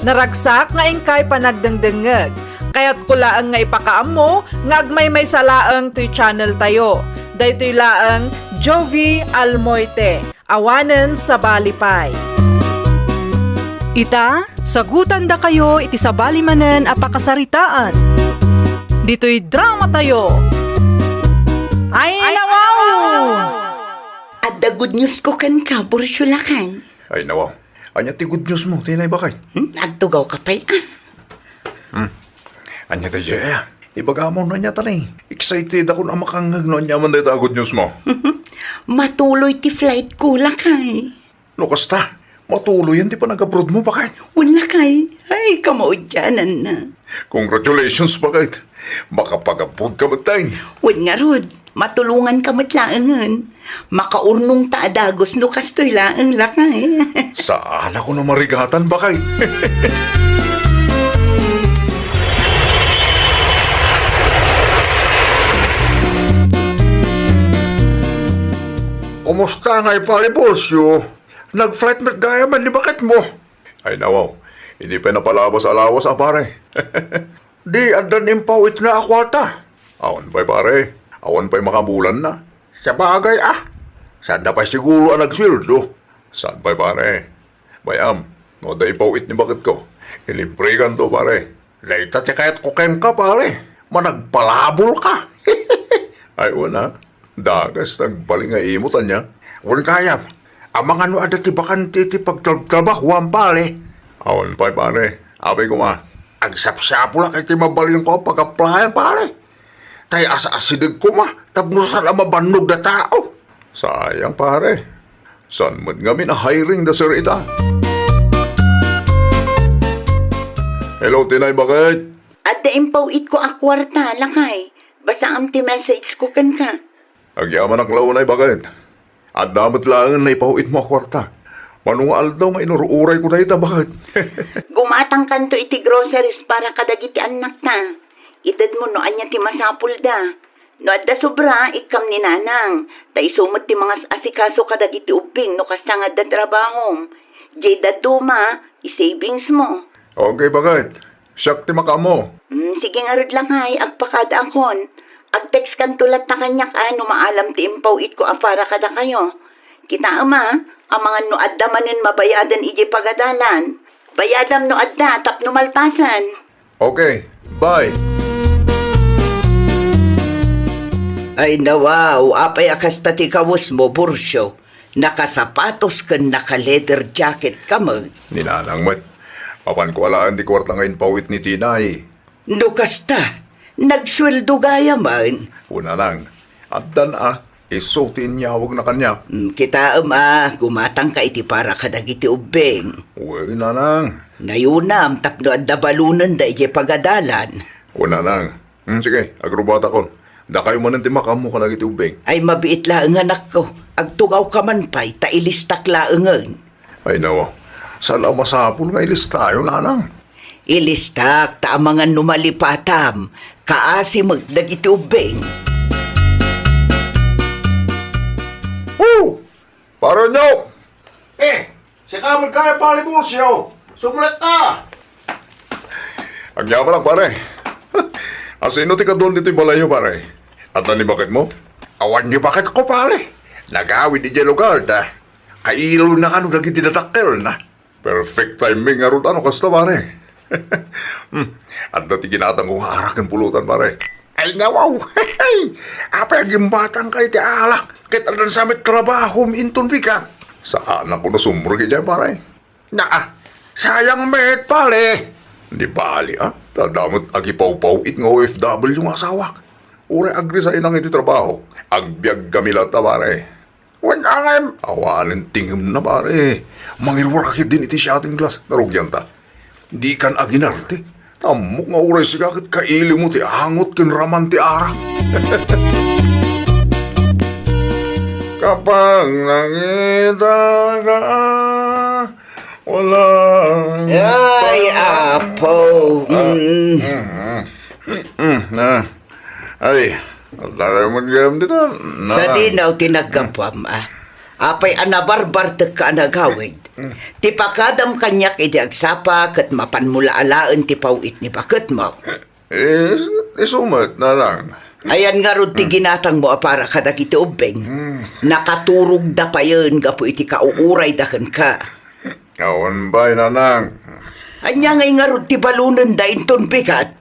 Naragsak nga inkay panagdengdengngeg. Kayatko laeng nga ipakaammo nga agmaymaysa laeng toy channel tayo. Daytoy laeng Jovie Almoite, awanen sabali pay. Ita, sagutandakayo iti sabali manen a pakasaritaan. Ditoy dramatayo. Ay, nawaw! Adda good news ko kenka, Burcio, lakay. Ay, nawaw. Ania ti good news mo, Tinay Bakay? Hmm? Agtugaw ka pay, ah. Hmm. Ania daydiay, ah? Ibagam no ania, Tinay. Excited ako a makangngeg no ania man dayta a good news mo. Matuloy ti flight ko, lakay. No kasta, matuloyen ti panag-abroad mo, Bakay? Wen, lakay. Ay, kamaudiananna. Congratulations, Bakay. Makapag-abroad ka met, Tinay. Wen ngarud, matulonganka met laengen. Makaurnongta a dagus no kastoy laeng, lakay. Saanko no marigatan, Bakay. Kumusta ngay pay, Burcio? Nag-flight met gayam ni baketmo? Ay, nawaw. Idi pay napalabas a lawas a, pare. Di addan impawitna a kuarta? Awan pay, pare. Awan pay makabulanna. Sabagay, ah. Saanda pay siguro a nagsueldo. Saan pay, pare? Bay-am, no adda ipawit ni baketko, ilibrekanto, pare. Dayta ti kayatko kenka, pare. Managpalabol ka. Ay, wen a. Dakes ti agbalin nga imot, ania? Wen gayam, amangan no adda ti bakante iti pagtrabtrabahoam, pare. Awan pay, pare. Apay koma, agsapsapulak iti mabalinko a pag-applyan, pare. Tay as-asideg koma tapno saan a mabannog da tao. Sayang, pare. Saan met ngamin a hiring da sir ita? Hello, Tinay, bakit? Adda impaw-itko a kuarta, lakay. Basaam ti message ko kenka. Agyamanak la unay, bakit? Adda met laengen naipaw-itmo a kuarta. Mano nga aldaw nga inur-urayko dayta, bakit? Gumatangkanto iti groceries para kadagiti annakta. Itedmo no ania ti masapulda. No adda sobra, ikkam ni nanang. Ta isu met ti mangas-asikaso kadagiti ubbing no kasta nga adda trabahom. Diay dadduma, i-savings mo. Okay, bakit? Siak ti makaammo. Mm, sige ngarud, lakay, agpakadaakon. Ag-text kanto latta kaniak a no maalam ti impaw-itko a para kadakayo. Kitaem a, amangan no adda manen mabayadan idiay pagadalan. Bayadam no adda tapno malpasen. Okay, bye. Ay, nawaw, apay a kasta ti kawesmo, Burcio? Nakasapatos ken naka-leather jacket ka met. Ni nanang met. Mapanko alaen ti kuarta nga impaw-it ni Tinay. No kasta, nagsueldo gayam man. O nanang, addan a, isu ti inyawagna kaniak. Mm, kitaem a, gumatangka iti para kadagiti ubbing. Wen, nanang. Nayunam tapno adda balonenda idiay pagadalan. O nanang, Hmm, sige, agrubatakon. Dakayo manen ti makaammo kadagiti ubbing. Ay, mabiit laeng, anakko. Agtugawka man pay, ta ilistak laengen. Ay, nawa. Saan a masapul nga ilistayo, nanang? Ilistak, ta amangan no malipatam. Kaasi met dagiti ubbing. Oh! Pare Nyok! Eh, sika met gayam, pare Burcio. Sumulek ka! Agyamanak, pare. Asino ti kaduan ditoy balayyo, pare? Adda ni baketmo? Awan ni baketko, pare. Nagawid idiay lugarda. Kailona kano dagiti dadakkelna. Perfect timing ngarud no kasta, pare. Hmm, adda ti ginatangko nga arak ken pulutan, pare. Ay, nawaw! Apay a gimbatangka iti alak? Ket addan sa met trabahom inton bigat. Saanak no sumrek idiay, pare. Naa, sayang met, pare. Di bali, a. Ta adda met agipawpaw-it nga O F W nga asawak. Uray agresignak iti trabaho, agbiag kami latta, pare. Wen, angem. Awanen tingemna, pare. Mangiruarka ketdin iti shooting glass. Narugianta. Dikan aginarte. Ammok nga uray sika ket kailimo ti angot ken raman ti arak. Kapag nakita ka, wala. Ay, apo. Mm. Mm, mm, ah. Ay, dagay man gayam dita. Sadino ti naggapuam, a? Apay a nabarbartekka a nagawid? Ti pakadam kaniak idi agsapa ket mapanmo la alaen ti paw-it ni baketmo. Eh, isu met, nanang. Ayan ngarud ti ginatangmo a para kadagiti ubbing? Nakaturogda payen gapu iti kauurayda kenka. Awan pay, nanang. Ania ngay ngarud ti balonenda inton bigat?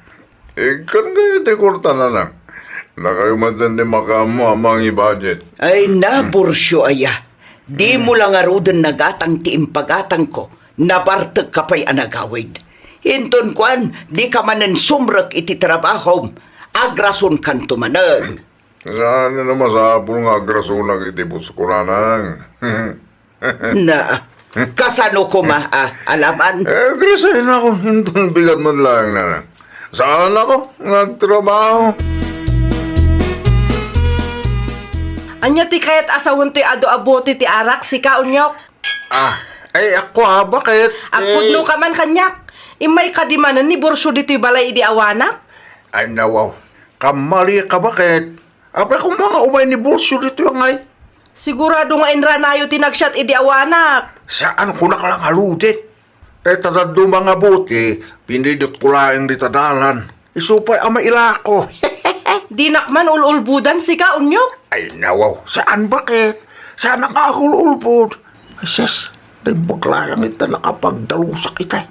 Ikkan ngay ti kuarta, nanang. Dakayo met ti makaammo a mangi-budget. Ay, nabursyo aya. Dimo la ngaruden nagatang ti impagatangko. Nabartekka pay a nagawid. Inton kuan, dika manen sumrek iti trabahom. Agrasonkanto manen. Saan a masapul nga agrasonak iti bosko, nanang? Na, kasano koma a alaman? Eh, agrasaynakon, inton bigat met laeng, nanang. Saanakon nga agtrabaho. Ania ti kayat a sawen toy adu a bote ti arak, sika, Onyok? Ah, ay, ako, a, bakit? Agpudno ka man kaniak. Immay kadi manen ni Bursyo ditoy balay idi awanak? Ay, nawaw. Kamali ka, bakit? Apay koma nga umay ni Bursyo ditoy ngay? Sigurado nga inranayo ti nagsiat idi awanak. Saan ko naklangaludit. Dayta dadduma nga bote, pinidotko laeng dita dalan. Isu pay a mailako. Dinak man ul-ulbodan sika, Onyok? Ay, nawaw. Saan, bakit? Saan nga agul-ulbod? Ay, sus, naimbag laeng ita nakapagdalusak itay.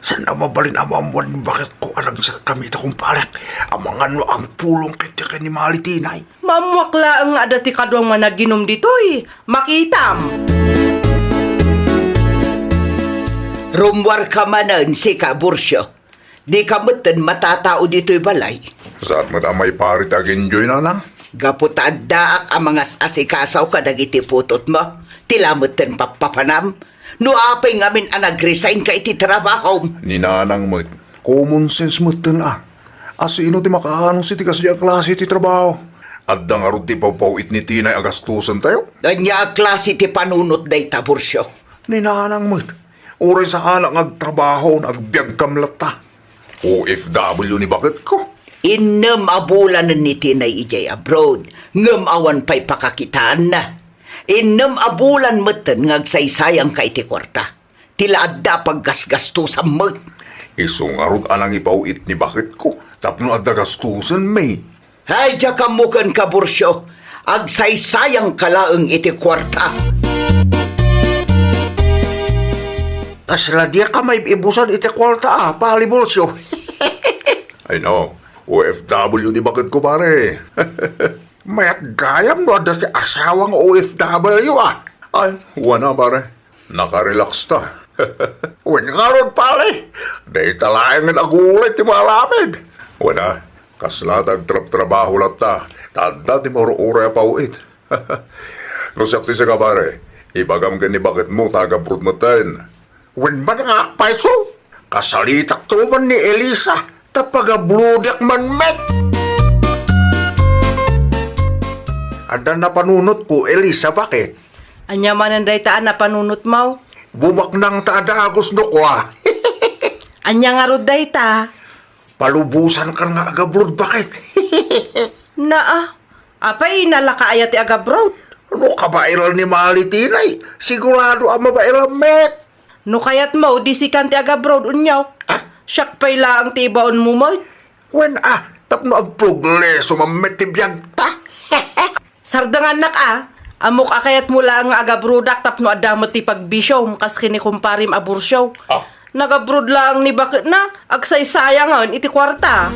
Saan a mabalin a maammuan ni baketko a nagsiat kami ita kumparek? Amangan no agpulong ket ken ni Malitinay. Maammuak laeng nga adda ti kaduam nga naginum ditoy. Makitam! Rummuarka manen, sika, Bursyo. Dika metten matatao ditoy balay. Saat met a maiparit aginjoy, nanang? Gapu ta addaak a mangas-asikaso kadagiti putotmo, ti la metten pappapanam. No apay ngamin a nag-resign ka iti trabahom? Ni nanang met, common sense metten a. A sino ti makaanus iti kasdi a klase ti trabaho? Adda ngarud ti pawpaw-it ni Tinay a gastusen tayo? Ania a klase ti panunot dayta, Bursyo? Ni nanang met, uray saanak nga agtrabaho, nagbiagkam latta. O F W ni baketko. Innem a bulanen ni Tinay idiay abroad, ngem awan pay pakakitaanna. Innem a bulan metten nga agsaysayangka iti kuarta. Ti la adda a paggasgastusam met. Isu ngarud a nangipaw-it ni baketko tapno adda gastusenmi. Ay, diak ammo kenka, Bursyo. Agsaysayangka laeng iti kuarta. Kasla diak a maib-ibusan iti kuarta, a, pali, Bursyo. Ay, no. O F W ni baketko, pare. Mayat gayam no adda ti asawa nga O F W, a. Ay, wana, pare. Nakarelax ta. Wen ngarud, pare. Dayta laengen a gulay ti maaramid. Wana, kasla ta agtrabtrabaho latta, ta adda ti maur-uray a paw-it. No siak ti sika, pare, ibagam ken ni baketmo ta agabroad metten. Wen man nga agpayso. Kasalitak to man ni Elisa, ta pagabroadak man met. Adda napanunotko, Elisa, bakit? Ania manen dayta a napanunotmo? Bumaknang ta a dagus no kua. Ania ngarud dayta? Palubosankan nga agabroad, bakit? Naa, apay, nalaka aya ti agabroad? No kabaelan ni Malitinay, sigurado a mabaelan met. No kayatmo, di sikan ti agabroad, Onyok. Ah? Siak pay laeng ti ibaonmo met. Wen a, tapno agprogreso man met ti biagta. Sardengannak a, ammok a kayatmo laeng nga agabroadak tapno adda met ti pagbisiom kas ken ni kumparem a Bursyo. Ah. Nagabroad laeng ni baketna, agsaysayangen iti kuarta.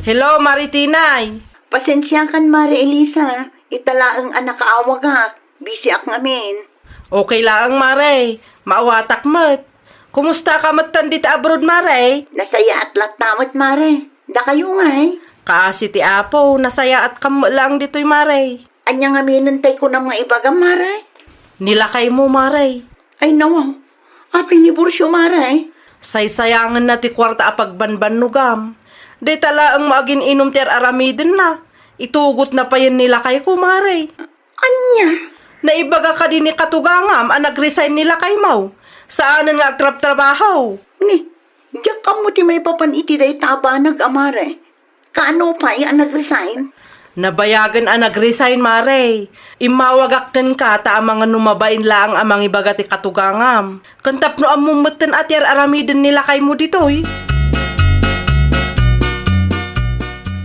Hello, Maritinay. Pasensiakan, Mare Elisa, ita laeng a nakaawagak. Busyak ngamin. Okay laeng, Mare. Maawatak met. Kumusta ka met tan dita abroad, Mare? Nasayaat latta met, Mare. Dakayo ngay? Kaasi ti Apo, nasayaat kam met laeng ditoy, Mare. Ania ngaminen tay kunam nga ibagam, Mare? Ni lakaymo, Mare. Ay, nawaw. Apay ni Burcio, Mare? Saysayangenna ti kuarta a pagbanbannogam. Dayta laeng maagin-inum ti ar-aramidenna. Itugotna payen ni lakayko, Mare. Ania? Naibaga kadi ni katugangam a nag-resign ni lakaymo. Saanen nga agtrabtrabaho. Ni, diak ammo ti maipapan iti dayta a banag a, Mare. Kaano pay a nag-resign? Nabayagen a nag-resign, Mare. Immawagak kenka ta amangan no mabain laeng a mangibaga ti katugangam. Ken tapno ammom metten a ti ar-aramiden ni lakaymo ditoy.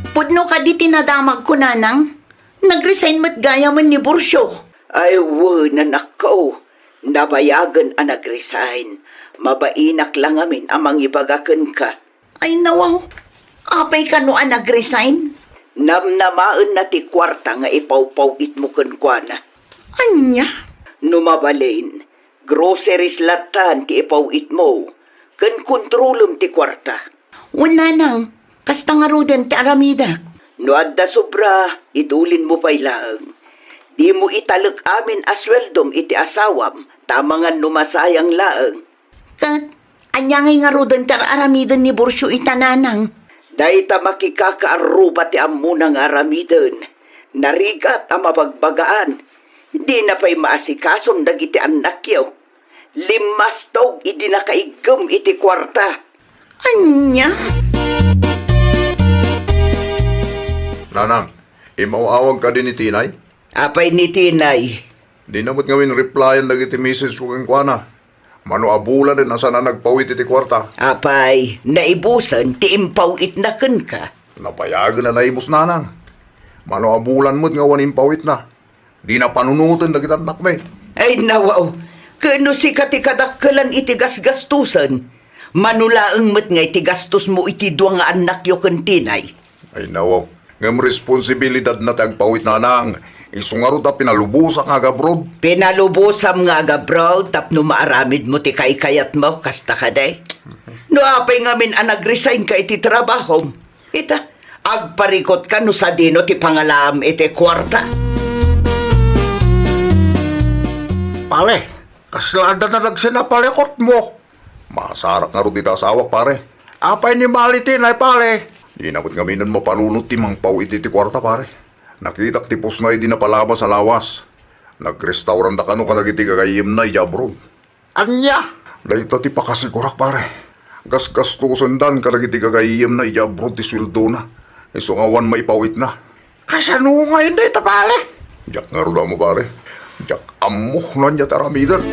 Pudno kadi ti nadamagko, Nanang? Nag-resign met gayamen ni Burcio. Ay, wen, anakko. Nabayagen a nag-resign. Mabainak la ngamin a mangibaga kenka. Ay, nawaw. Apay kano a nag-resign? Namnamaenna ti kuarta nga ipawpaw-itmo kenkuana. Ania? No mabalin, groceries lattan ti ipaw-itmo, ken kontrolem ti kuarta. Wen, Nanang, kasta ngaruden ti aramidek. No adda sobra, idulinmo pay laeng. Dimo italek amin a sueldom iti asawam, ta amangan no masayang laeng. Ket ania ngay ngaruden ti ar-aramiden ni Burcio ita, Nanang? Dayta makikakaarruba ti ammona nga aramiden. Narigat a mabagbagaan. Dina pay maasikason dagiti annakyo. Limmastog idi nakaiggem iti kuarta. Ania? Nanang, imaw-awag kadi ni Tinay? Apay ni Tinay? Dina met ngamin replyan dagiti message ko kenkuana. Mano a bulanen a saan a nagpaw-it iti kuarta. Apay, naibusen ti impaw-itna kenka? Nabayagen a naibus, Nanang. Mano a bulan met nga awan impaw-itna. Dina panunoten dagiti annakmi. Ay, nawaw. Ken no sika ti kadakkelan iti gasgastusen, mano laeng met nga iti gastosmo iti dua nga annakyo ken Tinay? Ay, nawaw. Ngem responsibilidadna ti agpaw-it, Nanang. Isu ngarud a pinalubosak nga agabroad. Pinalubosam nga agabroad tapno maaramidmo ti kaykayatmo, kasta kadi? No apay ngamin a nag-resign ka iti trabahom, ita, agparikotka no sadino ti pangalaam iti kuarta. Pale, kasla adda na nagsinapalekotmo? Masarak ngarud iti asawak, pare. Apay ni Mali Tinay, pare? Dina met ngaminen mapanunot ti mangpaw-it iti kuarta, pare. Nakitak ti postna idi napalabas a lawas. Nagrestauranta kano kadagiti gagayyemna idiay abroad. Ania? Dayta ti pakasigurak, pare. Gasgastosendan kadagiti gagayyemna idiay abroad ti sueldona. Isu nga awan maipaw-itna. Kasano ngay dayta, pare? Diak ngarud ammo, pare. Diak ammo no ania ti aramidek.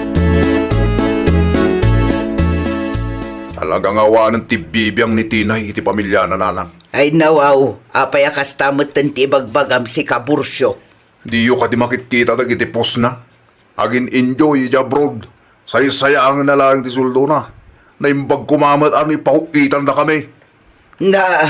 Talaga nga awanen ti bibiang ni Tinay iti pamiliana, Nanang. Ay, nawaw, apay a kasta metten ti ibagbagam, sika Burcio? Diyo kadi makitkita dagiti postna? Agin-enjoy idiay abroad. Saysayaangenna laeng ti sueldona. Naimbag koma met a no ipaw-itandakami. Na,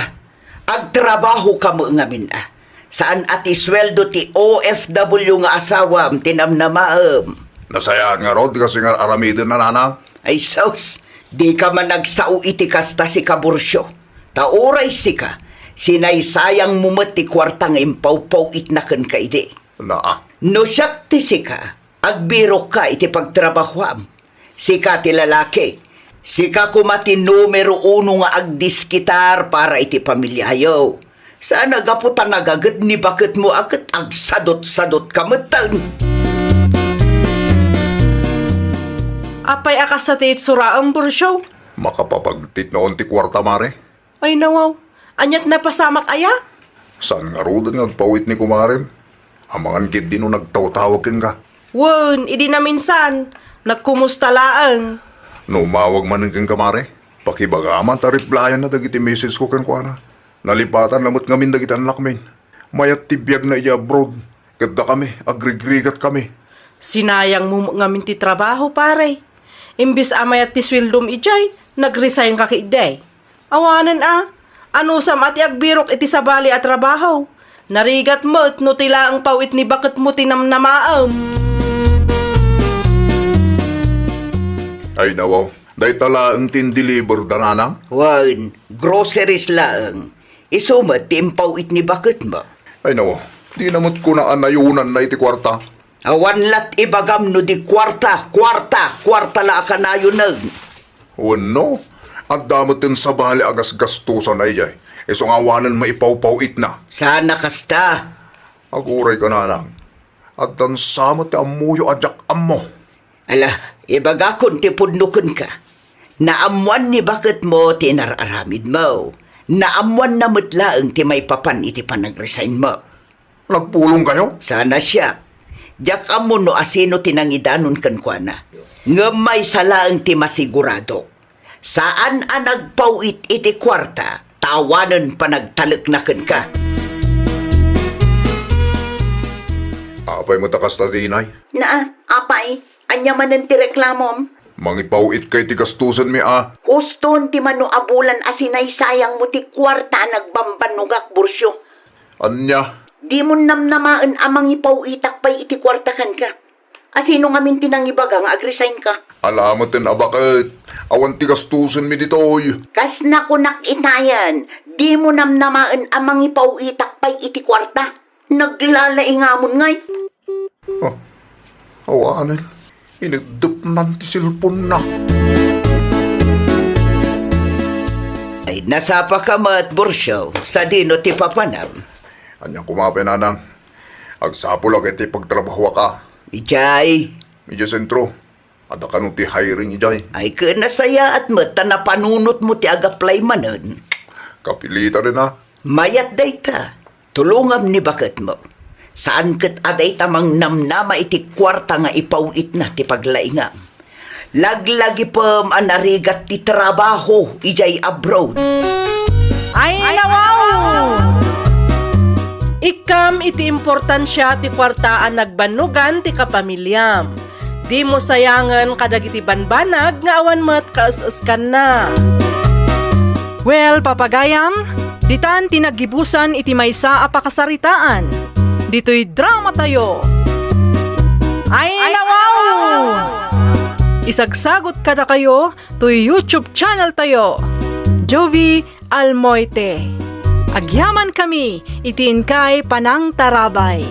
agtrabaho ka met ngamin a. Saan a ti sueldo ti O F W nga asawam ti namnamaem. Nasayaat ngarud ti kas-, nga aramiden, Nanang. Ay sus, dika man agsao iti kasta, sika Burcio. Ta uray sika, sinaysayangmo met ti kuarta nga impawpaw-itna kenka idi. Naa. No siak ti sika, agbirokka iti pagtrabahoam. Sika ti lalaki. Sika koma ti numero uno nga agdiskitar para iti pamiliayo. Saan a gapu ta nagaged ni baketmo a ket agsadot-sadotka metten. Apay a kasta ti itsuraem, Burcio? Makapapagtitnaon ti kuarta, mare. Ay, nawaw. Aniat napasamak aya? Saan ngaruden nga agpaw-it ni kumarem? Amangan ketdi no nagtawtawag kenka. Wen, idi naminsan, nagkumusta laeng. No umawag manen kenka, mare, pakibagam ta replyanna dagiti message ko kenkuana. Nalipatanna met ngamin dagiti annakmin. Mayat ti biagna idiay abroad. Ket dakami, agrigrigat kami. Sinayangmo ngamin ti trabaho, pare. Imbes a mayat ti sueldom idiay, nag-resign ka ketdi. Awanen a, anusam a ti agbirok iti sabali a trabaho. Narigat met no ti laeng paw-it ni baketmo ti namnamaem. Ay, nawaw. Dayta laeng ti in-deliver da, nanang? Wen, groceries laeng. Isu met ti impaw-it ni baketmo. Ay, nawaw. Dina met kuna a nayonanna iti kuarta. Awan lat ibagam no di kuarta, kuarta, kuarta la a kanayonen. Wenno, adda met ti sabali a gasgastosanna idiay, isu nga awanen maipawpaw-itna. Saan a kasta. Aguray ka, nanang. Addan sa met ti ammoyo a diak ammo. Ala, ibagakon ti pudno kenka. Naammoan ni baketmo ti inar-aramidmo. Naammoanna met laeng ti maipapan iti panag-resignmo. Nagpulongkayo? Saan a siak. Diak ammo no asino ti nangidanon kenkuana. Ngem maysa laeng ti masiguradok. Saan a nagpaw-it iti kuarta, ta awanen panagtalekna kenka. Apay met a kasta ti inay? Naa, apay, ania manen ti reklamom? Mangipaw-itka iti gastosenmi a. Huston ti mano a bulan a sinaysayangmo ti kuarta a nagbambannogak, Bursio. Ania? Dimon namnamaen a mangipaw-itak pay iti kuarta kenka. Asino ngamin ti nangibaga nga agresign ka? Ala met a baket, awan ti gastosenmi ditoy. Kas nakunak itayen, dimo namnamaen a mangipaw-itak pay iti kuarta. Naglalaingamon ngay. Oh, awanen, ineddepnan ti cellphone-na. Ay, nasapa ka met, Bursio, sadino ti papanam? Ania koma pay, nanang? Agsapulak iti pagtrabahoak a. Idiay? Idiay sentro. Adda kano ti hiring idiay? Ay, ket nasayaat met ta napanunotmo ti ag-apply manen. Kapilitan a. Mayat dayta. Tulongam ni baketmo. Saan ket a dayta mangnamnama iti kuarta nga ipaw-itna ti paglaingam. Laglagipem a narigat ti trabaho idiay abroad. Ay, nawaw! Ikkam iti importansia ti kuarta a nagbannogan ti kapamiliam. Dimo sayangen kadagiti banbanag nga awan met kaes-eskanna. Well, papagayam, ditan ti naggibusan iti maysa a pakasaritaan. Ditoy dramatayo. Ay, nawaw! Isagsagot kadakayo toy YouTube channel tayo, Jovie Almoite. Agyaman kami iti inkay panangtarabay.